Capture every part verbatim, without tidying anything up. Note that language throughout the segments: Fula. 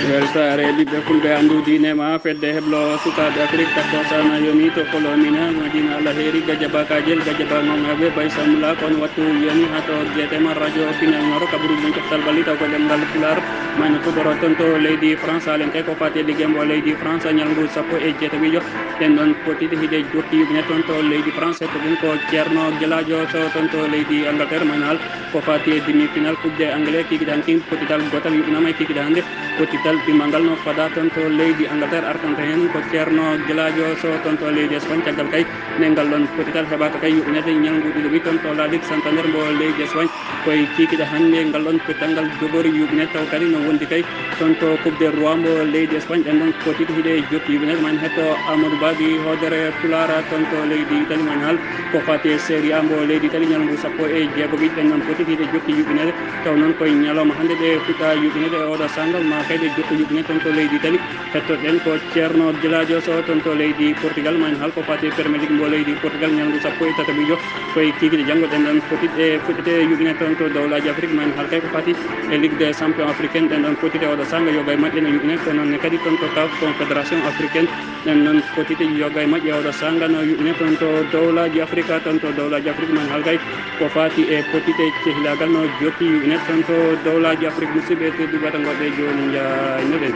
Weltaare ɓiɓɓe fulɓe, anndu diine ma fedde heblo sukaaɓe Afrik, takko sana yoni to Kolomina, Madina Allah heeri, gajaba kajel, gajaba gongaɓe, bay samla, kon wattu yoni ha to jeetema radio final noro, kabaruji ɗum coftal balli taw ko ɗemngal Pulaar, mayno tuboro toon to leydi France, halen kay ko fati e liggey mbo leydi France, ñalngu sappo e jeetaɓijo, ɗen ɗon potiti hiɗe jokki yuɓine toon to leydi France, hetto ɗum ko Ceerno Gelaajo Sow toon to leydi Angleterre, mayno hal ko fati e demi final coupe de anglais, kikiɗe hankin potital gotal yuɓinama e kikiɗe hannde. Potital ɗimmal ngal no fada toon to leydi Angleterre, arkanta heen ko Ceerno Gelaajo Sow toon to leydi Espagne. Caggal kay nde ngal ɗon potital heɓaaka kay yuɓinede ñalngu ɗiɗo wi toon to La Ligue Santander mbo leydi Espagne. Koye kiikiɗe hannde ngal ɗon pottital ngal jogori yuɓinede, taw kadi no wondi kay toon to Coupe de Roi mbo leydi Espagne. Ɗen ɗon potiti hiɗe jokki yuɓinede, man hetto Amadou Babi hoodere Pulaar toon to leydi Italie, man hal ko fati e Serie A mbo leydi Italie, ñalngu sappo e jeego ɓiɗɗen noon potiti hiɗe jokki yuɓinede. Taw noon koye ñalawma hannde ɗe fuɗɗa yuɓinede e oɗo sanngal, ma kay ɗe jokka yuɓinede toon to leydi Italie. Hettoɗen ko Ceerno Gelaajo Sow toon to leydi Portugal, ma en hal ko fati e Premier League mbo leydi Portugal, ñalngu sappo e tataɓijo. Koye kiikiɗe janngo ɗen ɗon foti ɗe fuɗɗete yuɓinede toon to dowlaji Afrique, ma en hal kay ko fati e Ligue des Champions africaine, ɗen ɗon foti ɗe oɗo sanngal yoga e majje no yuɓinede, ko noon ne kadi toon to CAF Confédération africaine. Ɗen noon foti tigi yoga e majje oɗo sanga no yuɓine toon to dowlaji Afrika, toon to dowlaji Afrika man halgay ko fati e potite cehilaagal no jokki yuɓine toon to dowlaji Afrika. Musidɓe tedduɓe, wata ngoɗɗe jooni njaynoɗen.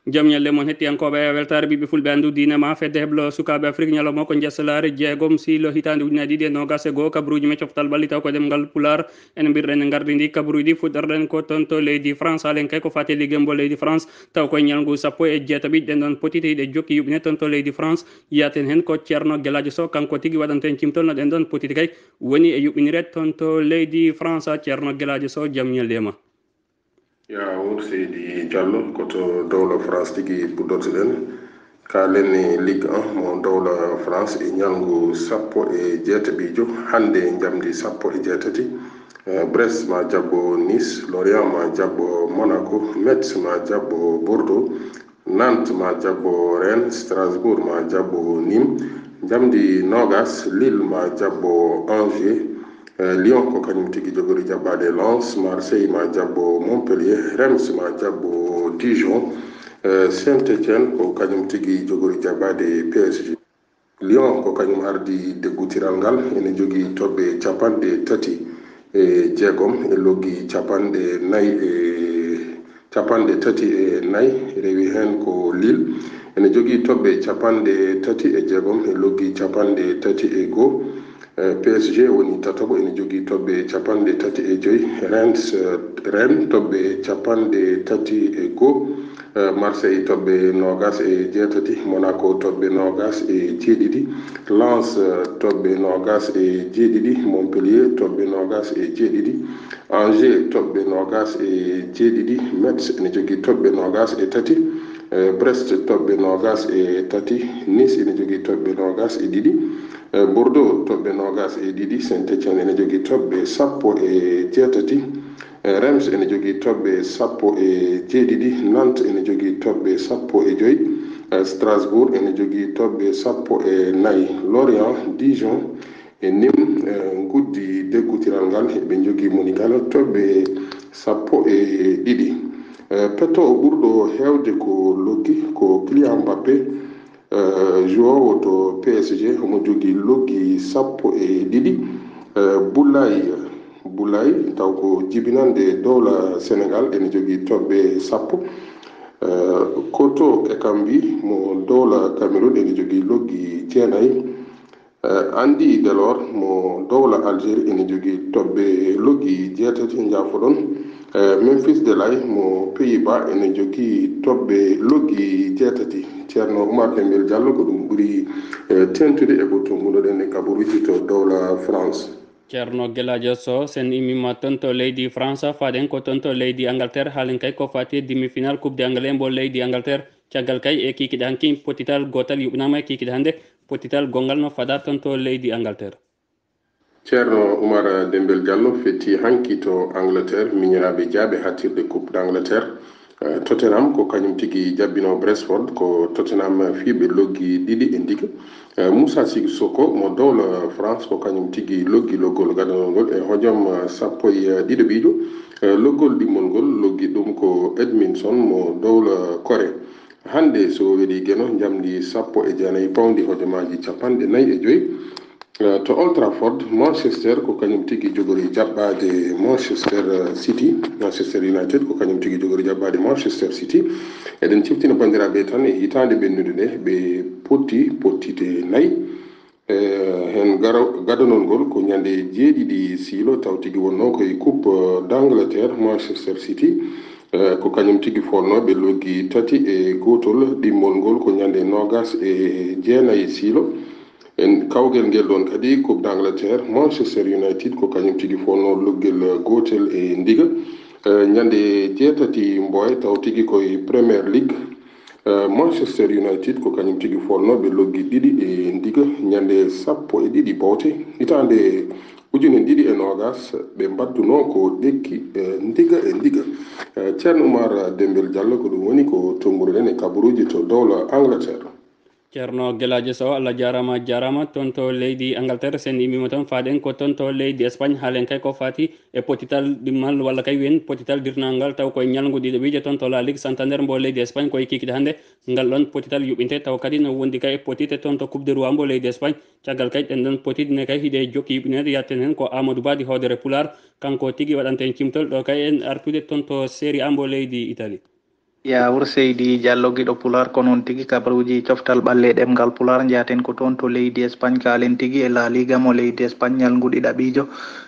Jam ñalle mon hettiyankooɓe, weltaare ɓiɓɓe fulɓe anndu diine ma fedde heblo sukaaɓe Afrique ñalawma ko jasalaare jeegom siilo hitaande ujunaaji ɗiɗi e noogas e goo, kabaruuji men coftal ɓalli taw ko ɗemngal Pulaar. Ene mbirɗen e ngardi ndi kabaruuji ɗi, fuɗɗorɗen ko toon to leydi France, halen kay ko fati e liggey mbo leydi France, taw koye ñalngu sappo e jeetaɓi ɗen ɗon potiti hiɗe jokki yuɓine toon to leydi France. Yiyaten heen ko Ceerno Gelaajo Sow, kanko tigi waɗanta en cimtol no ɗen ɗon potiti kay woni e yuɓinire toon to leydi France. Ceerno Gelaajo Sow, jam ñalle ma. Ya wuur seydi Diallo, ko to dowla France tigi puɗɗortoɗen. Kaalen ni Ligue un mo dowla France e ñalngu sappo e jeetaɓijo hannde njamdi sappo e jeetati. Eh, Brest ma jaɓɓo Nice, Lorient ma jaɓɓo Monaco, Metz ma jaɓɓo Bordeaux, Nantes ma jaɓɓo Rennes, Strasbourg ma jaɓɓo Nîmes, njamdi noogas Lille ma jaɓɓo Angers, eh, Lyon ko kañum tigi jogori jaɓɓaade Lens, Marseille ma jaɓɓo Montpellier, Reims ma jaɓɓo Dijon, eh, Saint-Étienne ko kañum tigi jogori jaɓɓaade P S G. Lyon ko kañum ardi deggutiral ngal, ene jogii toɓɓe capanɗe tati e jeegom e loggi capanɗe nayi e capanɗe tati e nayi, rewi heen ko Lille, ene jogii toɓɓe capanɗe tati e jeegom e loggi capanɗe tati e goo. Eh, P S G woni tataɓo, ene jogii toɓɓe capanɗe tati e joy, Reims, eh, Rennes toɓɓe capanɗe tati e goo, eh, Marseille toɓɓe noogas e jeetati, Monaco toɓɓe noogas e jeeɗiɗi, Lens, eh, toɓɓe noogas e jeeɗiɗi, Montpellier toɓɓe noogas e jeeɗiɗi, Angers toɓɓe noogas e jeeɗiɗi, Metz ene jogii toɓɓe noogas e tati, eh, Brest toɓɓe noogas e tati, Nice ene jogii toɓɓe noogas e ɗiɗi, eh, Bordeaux toɓɓe noogas e ɗiɗi, Saint-Étienne ene jogii toɓɓe sappo e jeetati, eh, Reims ene jogii toɓɓe sappo e jeeɗiɗi, Nantes ene jogii toɓɓe sappo e joy, eh, Strasbourg ene jogii toɓɓe sappo e nayi, Lorient, Dijon, e Nîmes, eh, nguddi deggutiral ngal, eɓe njogii moni kala toɓɓe sappo e ɗiɗi. Eh, petto ɓurɗo heewde ko loggi ko Kylian Mbappé, eh, jouoowo to P S G, omo jogii loggi sappo e ɗiɗi. Eh, Boulaye, Boulaye, taw ko jibinannde dowla Sénégal, ene jogii toɓɓe sappo. Eh, Koto Ekambi mo dowla Cameroun, ene jogii loggi jeenayi. Eh, Andy Delors mo dowla Algérie ene jogii toɓɓe loggi jeetati, njaafoɗon. Eh, Memphis Depay mo Pays-Bas ene jogii toɓɓe loggi jeetati. Ceerno Oumar Dembel Diallo, ko ɗum ɓuri, eh, teeŋtude e ko tunngunoɗen e kabaruuji to dowla France. Ceerno Gelaajo Sow, sen immiima toon to leydi France, faaɗen ko toon to leydi Angleterre, haalen kay ko faati e demi-finale Coupe d'Angleterre mbo leydi Angleterre. Caggal kay e kiikiiɗe hanki, pottital gootal yuɓinaama e kiikiiɗe hannde, pottital gonngal no fadaa toon to leydi Angleterre. Ceerno Oumar Dembel Diallo, fetti hanki to Angleterre, miñiraaɓe jaaɓe haaɗtirde Coupe d'Angleterre. Eh, Tottenham ko kañum tigi jabbino Brentford, ko Tottenham fii ɓe loggi ɗiɗi e ndiga. Eh, Moussa Sissoko mo dowla France ko kañum tigi loggi loggol gadanol ngol e hojom, eh, sappo e ɗiɗo ɓiijo. Eh, loggol ɗimmol ngol loggi ɗum ko Edminson mo dowla Kore. Hannde so weɗi Geno njamdi sappo e jeenayi pawndi hojomaaji capanɗe nayi e joyi. Eh, to Old Trafford, Manchester ko kañum tigi jogori jaɓɓaade Manchester City, Manchester United ko kañum tigi jogori jaɓɓaade Manchester City. Eɗen ciftina banndiraaɓe tan e hitaande ɓennude nde ɓe potti pottite nayi. Eh, heen garo-, gadonol ngol ko ñande jeeɗiɗi siilo, taw tigi wonnoo ko e Coupe, eh, d'Angleterre, Manchester City. Eh, ko kañum tigi fonnoo ɓe loggi tati e gootol, ɗimmol ngol ko ñande noogas e jeenayi siilo. En kawgel ngel ɗoon kadi, Coupe d'Angleterre, Manchester United ko kañum tigi fonnoo loggel gootel e ndiga. Eh, ñande jeetati mboye, taw tigi koye Premier League. Eh, Manchester United ko kañum tigi fonnoo ɓe loggi ɗiɗi e ndiga ñande sappo e ɗiɗi bowte. Hitaande ujune ɗiɗi e noogas, ɓe mbaddunoo ko ɗekki, eh, ndiga e ndiga. Eh, Ceerno Oumar Dembel Diallo, ko ɗum woni ko tonnguruɗen e kabaruuji to dowla Angleterre. Ceerno Gelaajo Sow, Allah jaaraama, jaaraama. Toon to leydi Angleterre, sen immima toon, faaɗen ko toon to leydi Espagne, haalen kay ko faati e pottital ɗimmal, walla kay wiyen pottital dirnangal, taw koye ñalngu ɗiɗo ɓiijo toon to La Ligue Santander mbo leydi Espagne, koye kikiiɗe hannde ngal ɗoon pottital yuɓɓinte, taw kadi no wondi kay e pottite toon to Coupe de Roi mbo leydi Espagne. Caggal kay ɗen ɗoon pottite ne kay hiɗe jokki yuɓɓineede, yatten heen ko Amadou Ba di hoodere Pulaar, kanko tigi waɗanta en cimtol ɗo kay en artude toon to Serie A mbo leydi Italie. Yaawur seydi Diallo giɗo Pulaar, ko noon tigi kabaruuji coftal ɓalle e ɗemngal Pulaar, njaaten ko toon to leydi Espagne, kaalen tigi e La Liga mo leydi Espagne, ñalngu ɗiɗaɓiijo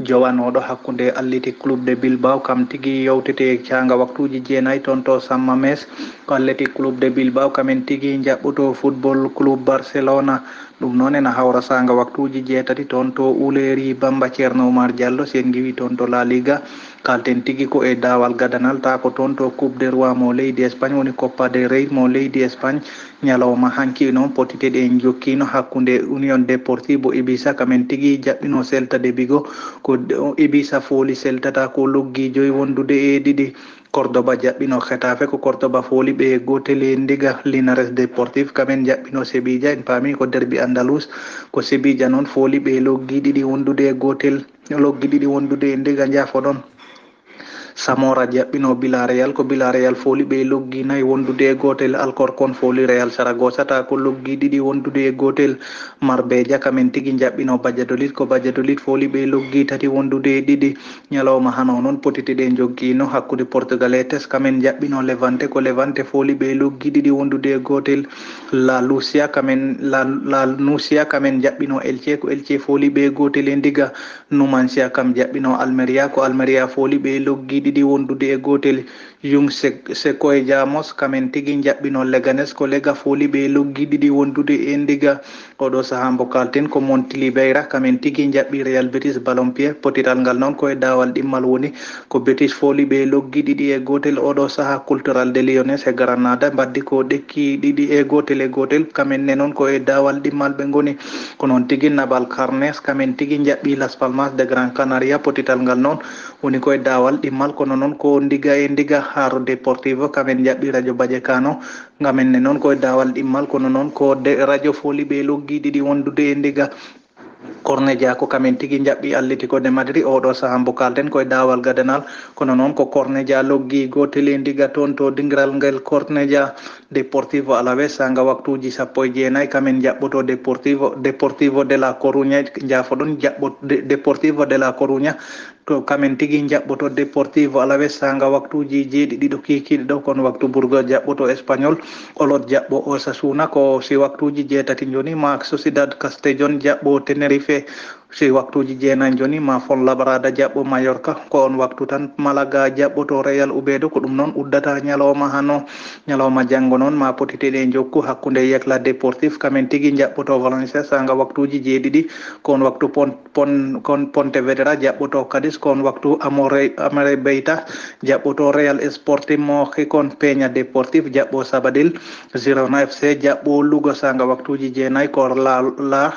jowanooɗo hakkunde Athletic Club de Bilbao, kam tigi yowtete caanga waktuuji jeenayi toon to San Mamés. Ko Athletic Club de Bilbao kamen tigi njaɓɓoto Football Club Barcelona. Ɗum noon ena hawra saanga waktuuji jeetati toon to Uleri Bamba. Ceerno Oumar Diallo, sen ngiwi toon to La Liga, kalten tigi ko e daawal gadanal, taa ko toon to Coupe de Roi mo leydi Espagne, woni Copa del Rey mo leydi Espagne. Ñalawma hanki noon, pottite ɗe en jokkiino hakkunde Union Deportivo Ibiza, kamen tigi jaɓɓino Celta de Vigo. Ko Ibiza fooli Celta, taa ko loggi joyi wondude e ɗiɗi. Cordoba jaɓɓino Getafe, ko Cordoba fooli ɓe gootel e ndiga. Linares Deportif kamen jaɓɓino Sevilla, en paami ko derbi Andalus, ko Sevilla noon fooli ɓe loggi ɗiɗi wondude e gootel, loggi ɗiɗi wondude e ndiga, njaafo ɗon. Samora jaɓɓino Villarreal, ko Villarreal fooli ɓe loggi nayi wondude e gootel. Alcorcon fooli Real Saragossa, taa ko loggi ɗiɗi wondude e gootel. Marbella kamen tigi jaɓɓino Valladolid, ko Valladolid fooli ɓe loggi tati wondude e ɗiɗi. Ñalawma hano noon, potite ɗe joggiino hakkunde Portugal e Teskamen jaɓɓino Levante, ko Levante fooli ɓe loggi ɗiɗi wondude e gootel. La Lucia kamen, La, La Nucia kamen jaɓɓino Elche, ko Elche fooli ɓe gootel e ndiga. Numancia kam jaɓɓino Almeria, ko Almeria fooli ɓe loggi ɗiɗi wondude e gootel. Yung Se-, Sekoe Jamos kamen tigi jaɓɓino Leganes, ko Lega fooli ɓe loggi ɗiɗi wondude e ndiga. Oɗo sahaa mbo kalten ko Montilibeira, kamen tigi jaɓɓi Real Betis Ballonpié. Potital ngal noon ko e daawal ɗimmal woni, ko Betis fooli ɓe loggi ɗiɗi e gootel. Oɗo sahaa Cultural de Leones e Granada mbaddi ko ɗekki ɗiɗi e gootel e gootel. Kamen ne noon ko e daawal ɗimmal ɓe ngoni. Ko noon tigi Naval Carnes, kamen tigi jaɓɓi Las Palmas de Gran Canaria. Potital ngal noon woni ko e daawal ɗimmal, kono noon ko ndiga e ndiga. Haro Deportivo, kamen jaɓɓi Radio Vallecano. Ngamen ne noon ko e daawal ɗimmal, kono noon ko de radio fooli ɓe loggi ɗiɗi wondude e ndiga. Cornellà ko kamen tigi jaɓɓi Atlético de Madrid. Oɗo sahaa mbo kalten ko e daawal gadanal, kono noon ko Cornellà loggi gootel e ndiga toon to dingiral ngel Cornellà. Deportivo Alaves, saanga waktuuji sappo e jeenayi, kamen jaɓɓoto Deportivo, Deportivo de La Coruña, njaafo ɗon, jaɓɓo-, De-, Deportivo de La Coruña, to kamen tigi jaɓɓoto Deportivo Alaves, saanga waktuuji jeeɗiɗi ɗo kiikiiɗe ɗo, kono waktu Burgos jaɓɓoto Espanyol, Olot jaɓɓo Osasuna, ko si waktuuji jeetati njoni, ma Sociedad Castellón jaɓɓo Tenerife, si waktuuji jeenayi njoni, ma Fuenlabrada jaɓɓo Mallorca, ko on waktu tan Malaga jaɓɓoto Real Oviedo, ko ɗum noon uddata ñalawma hano, ñalawma janngo noon, ma potite ɗe jokku hakkunde Yecla Deportif, kamen tigi jaɓɓoto Valencia, saanga waktuuji jeeɗiɗi, ko on waktu Pon-, Pon-, kon Pontevedra jaɓɓoto Cadiz, ko on waktu Amore, Amore Beita jaɓɓoto Real Sporting mo Gijón, Peña Deportif jaɓɓo Sabadell, Girona F C jaɓɓo Lugo, saanga waktuuji jeenayi, ko La, La,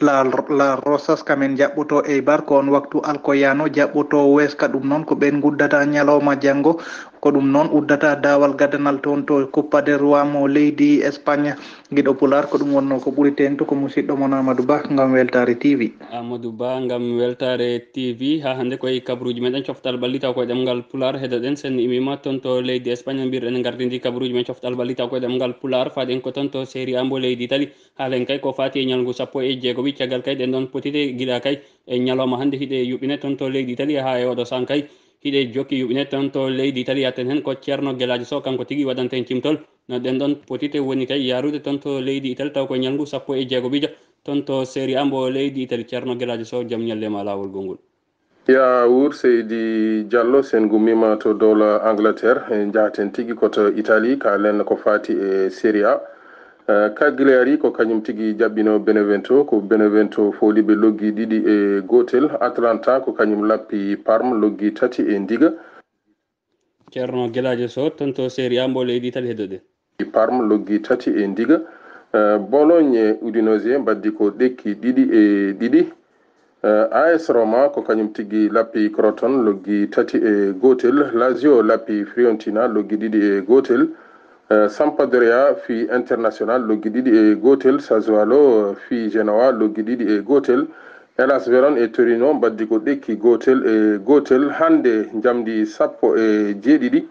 La, La Rosas kamen jaɓɓoto Eibar, ko on waktu Alcoyano jaɓɓoto Huesca, ɗum noon ko ɓeen nguddata ñalawma janngo. Ko ɗum noon uddata daawal gadanal toon to Copa del Roi mo leydi Espagne. Giɗo Pulaar, ko ɗum wonnoo ko ɓuri teeŋtude ko musidɗo mon Amadou Ba ngam Weltaare T V. Amadou Ba ngam Weltaare T V. Haa hannde koye kabaruuji meɗen coftal ɓalli taw koye ɗemngal Pulaar. Heɗoɗen, sen immima toon to leydi Espagne, mbirɗen en ngardini kabaruuji men coftal ɓalli taw koye ɗemngal Pulaar. Faaɗen ko toon to Serie A mbo leydi Italie. Haalen kay ko faati e ñalngu sappo e jeegoɓi, caggal kay ɗen ɗon potite gila kay e ñalawma hannde hiɗe yuɓɓine toon to leydi Italie, haa e oɗo sahaa kay hiɗe jokki yuɓɓine toon to leydi Italie. Yaaten heen ko Ceerno Gelaajo Sow, kanko tigi waɗanten cimtol no ɗen ɗon potite woni kay yaarude toon to leydi Italie, taw ko ñalngu sappo e jeegoɓijo toon to Serie A mbo leydi Italie. Ceerno Gelaajo Sow, jam ñalle ma, laawol gongol. Ya wuur Seydi Diallo, sen gummima to dowla Angleterre, e njahaten tigi ko to Italie, kaalen ko faati e Serie A. Eh, Cagliari ko kañum tigi jaɓɓino Benevento, ko Benevento fooli ɓe loggi ɗiɗi e gootel. Atalanta ko kañum lappi Parme loggi tati e ndiga. Ceerno Gelaajo Sow, toon to Serie A mbo leydi Italie, heɗoɗen. Parme loggi tati e ndiga. Eh, Bologne e Udinese mbaddi ko ɗekki ɗiɗi e ɗiɗi. Eh, A S Roma ko kañum tigi lappi Crotone loggi tati e gootel. Lazio lappi Fiorentina loggi ɗiɗi e gootel. Eh, Sampdoria fii International loggi ɗiɗi e gootel. Sassuolo fii Genoa loggi ɗiɗi e gootel. Hellas Verona e Torino mbaddi ko ɗekki gootel e gootel. Hannde njamndi sappo e jeeɗiɗi,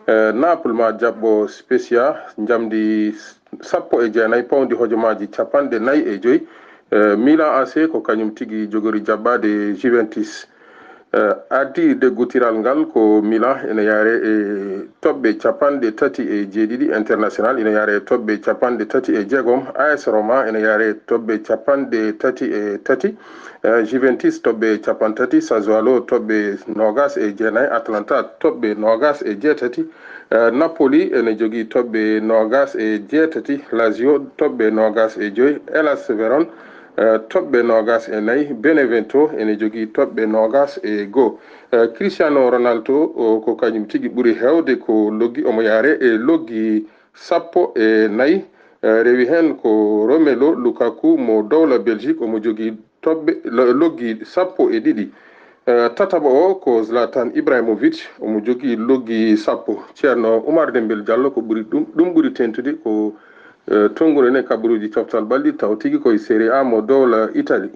eh, Naples ma jaɓɓo Spezia njamndi sappo e jeenayi, pawndi hojomaaji capanɗe nayi e joyi. Eh, Milan A C ko kañum tigi jogori jaɓɓaade Juventus. Eh, addi deggotiral ngal ko Milan ene yaare e toɓɓe capanɗe tati e jeeɗiɗi, International ene yaare e toɓɓe capanɗe tati e jeegom, A S Roma ene yaare e toɓɓe capanɗe tati e tati, eh, Juventus toɓɓe capanɗe tati, Sassuolo toɓɓe noogas e jeenayi, Atalanta toɓɓe noogas e jeetati, eh, Napoli ene jogii toɓɓe noogas e jeetati, Lazio toɓɓe noogas e joyi, Hellas Verona, eh, toɓɓe noogas e nayi, Benevento ene jogii toɓɓe noogas e goo. Eh, Cristiano Ronaldo, o, ko kañum tigi ɓuri heewde ko loggi, omo yaare e loggi sappo e nayi. Eh, rewi heen ko Romelu Lukaku mo dowla Belgique, omo jogii toɓɓe lo-, loggi sappo e ɗiɗi. Eh, tataɓo o ko Zlatan Ibrahimovic, omo jogii loggi sappo. Ceerno Oumar Dembel Diallo, ko ɓuri ɗum, ɗum ɓuri teeŋtude ko, eh, tonnguɗen e kabaruuji coftal ɓalli, taw tigi koye Serie A mo dowla Italie.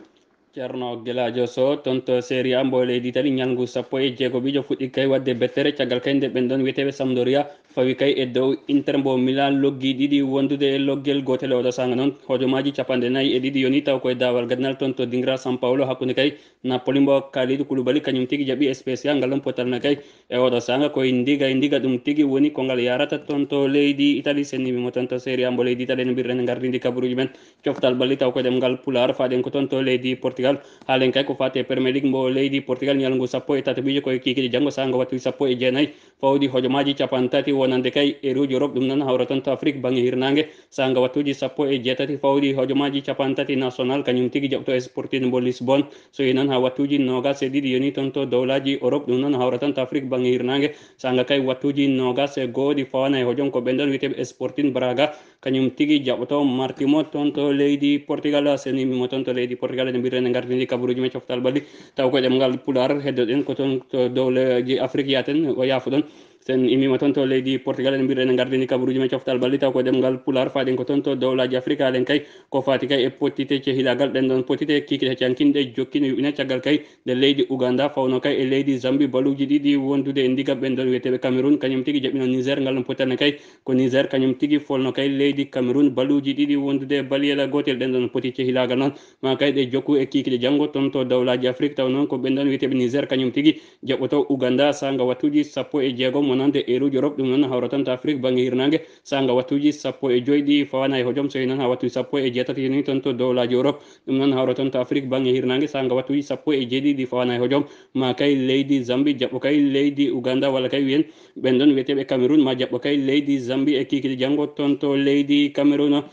Ceerno Gelaajo Sow, toon to Serie A mbo leydi Italie, ñalngu sappo e jeegoɓijo fuɗɗi kay waɗde bettere, caggal kay nde ɓen ɗon wiyeteeɓe Sampdoria fawi kay e dow Inter mbo Milan loggi ɗiɗi wondude e loggel gootel. E oɗo saanga noon, hojomaaji capanɗe nayi e ɗiɗi yoni taw koye daawal gadanal toon to dingiral San Paolo hakkunde kay Napoli mbo Kalidou Koulibaly, kañum tigi jaɓi Spezia, ngal ɗon potal na kay e oɗo saanga koye ndiga e ndiga. Ɗum tigi woni ko ngal yarata toon to leydi Italie. Sen immima toon to Serie A mbo leydi Italie, no mbirɗen e ngardindi kabaruuji men coftal ɓalli taw koye ɗemngal Pulaar. Faaɗen ko toon to leydi Portugal. Haalen kay ko faati e Premier League mbo leydi Portugal, ñalngu sappo e tataɓijo koye kiikiiɗe janngo, saanga wattuuji sappo e jeenayi, fawdi hojomaaji capanɗe tati wonande kay eruuji Europe, ɗum noon hawra toon to Afrique baŋnge hirnaange, saanga wattuuji sappo e jeetati, fawdi hojomaaji capanɗe tati national, kañum tigi jaɓto Sporting mbo Lisbonne, so yehi noon haa wattuuji noogas e ɗiɗi yoni toon to dowlaaji Europe, ɗum noon hawra toon to Afrique baŋnge hirnaange, saanga kay wattuuji noogas e goo ɗi fawaani e hojom, ko ɓen ɗon wiyeteeɓe Sporting Braga, kañum tigi jaɓoto marti mo toon to leydi Portugal. Sen immima toon to leydi Portugal, ene mbirɗen e ngardindi kabaruuji men coftal ɓalli taw koye ɗemngal Pulaar. Heddoɗen ko toon to dowlaaji Afrique yaaten, o yaafuɗon. Sen immima toon to leydi Portugal, ene mbirɗen e ngardindi kabaruuji men coftal ɓalli taw koye ɗemngal Pulaar. Faaɗen ko toon to dowlaaji Afrique, haalen kay ko faati kay e pottite cehilaagal. Ɗen ɗon pottite kiikiiɗe cankinɗe jokkino yuɓɓine caggal kay nde leydi Uganda fawno kay e leydi Zambie, baluuji ɗiɗi wondude e ndiga. Ɓen ɗon wiyeteeɓe Cameroun, kañum tigi jaɓɓino Niger, ngal ɗon pottane kay ko Niger kañum tigi folno kay leydi Cameroun, baluuji ɗiɗi wondude e baliyel gootel. Ɗen ɗon poti cehilaagal noon ma kay ɗe jokku e kiikiiɗe janngo toon to dowlaaji Afrique, taw noon ko ɓen ɗon wiyeteeɓe Niger kañum tigi jaɓɓoto Uganda, saanga wattuuji sappo e jeegom wonande eruuji Europe, ɗum noon hawra toon to Afrique baŋnge hirnaange, saanga wattuuji sappo e joy ɗi fawaani e hojom, so yehi noon haa wattuuji sappo e jeetati yoni toon to dowlaaji Europe, ɗum noon hawra toon to Afrique baŋnge hirnaange, saanga wattuuji sappo e jeeɗiɗi ɗi fawaani e hojom, ma kay leydi Zambie jaɓɓo kay leydi Uganda, walla kay wiyen ɓen ɗon wiyeteeɓe Cameroun ma jaɓɓo kay leydi Zambie e kiikiiɗe janngo toon to leydi Cameroun.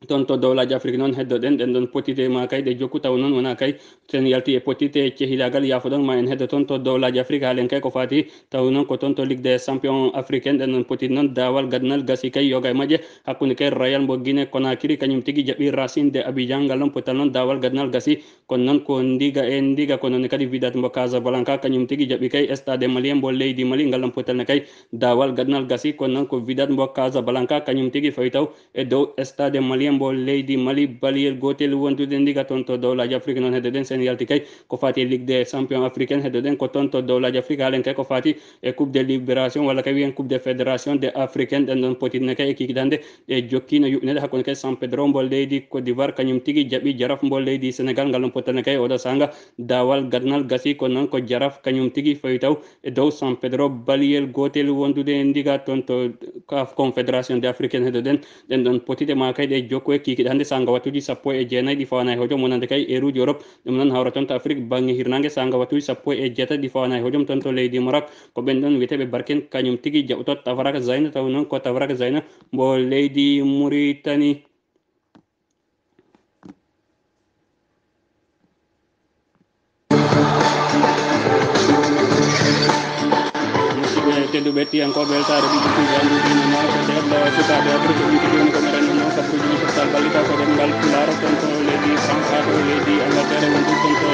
Toon to dowlaaji Afrik noon heddoɗen ɗen ɗon potite ma kay ɗe jokku taw noon wona kay so en yalti e potite cehilaagal yaafo ɗon ma en heddo toon to dowlaaji Afrik haalen kay ko faati taw noon ko toon to Ligue des champions africaine ɗen ɗon potite noon daawal gadnal gasi kay yoga e majje hakkunde kay Royal mbo Guinée Conakry kañum tigi jaɓi Racing de Abidjan ngal ɗon potal noon daawal gadnal gasi kono noon ko ndiga e ndiga ko noon kadi Wydad mbo Casablanca kañum tigi jaɓi kay Stade Malien mbo leydi Mali ngal ɗon potal ne kay daawal gadnal gasi kono noon ko Wydad mbo Casablanca kañum tigi fawi taw e dow Stade Malien mbo leydi Mali baliyel gootel wondude ndiga toon to dowlaaji Afrique noon heddoɗen sen yalti kay ko faati e Ligue des champions africaine heddoɗen ko toon to dowlaaji Afrique haalen kay ko faati e Coupe de Libération walla kay wiyen Coupe de Fédération de Africaine ɗen ɗon potitne kay e kikiɗe hannde ɗe jokkiino yuɓɓineede hakkunde kay San Pedro mbo leydi Côte d'Ivoire kañum tigi jaɓi Jaraaf mbo leydi Sénégal ngal ɗon potitne kay e oɗo saanga daawal gadnal gasi ko noon ko Jaraaf kañum tigi fawi taw e dow San Pedro baliyel gootel wondude e ndiga toon to CAF Confédération de Africaine heddoɗen ɗen ɗon potite ma kay ɗe jokku e kikiɗe hannde saanga wattuuji sappo e jeenayi ɗi fawana e hojom wonande kay eruuji Europe ɗum noon hawra toon to Afrique bannge hirnaange saanga wattuuji sappo e jeetati ɗi fawana e hojom toon to leydi Maroc ko ɓen ɗon wiyeteeɓe Barkin kañum tigi jaɓoto Tafaraka Zayna taw noon ko Tafaraka Zayna mbo leydi Mauritanie. Musidɓe tedduɓe tiyankooɓe weltaare ɗiɗi ɗiɗi anndude no mawɓe nder sukaaɓe Afrique ɗum ko joni ko meɗen noon kabaruuji ɗi sosal ballita ko ɗemngal pulaar toon to leydi France haa to leydi Angleterre wondu toon to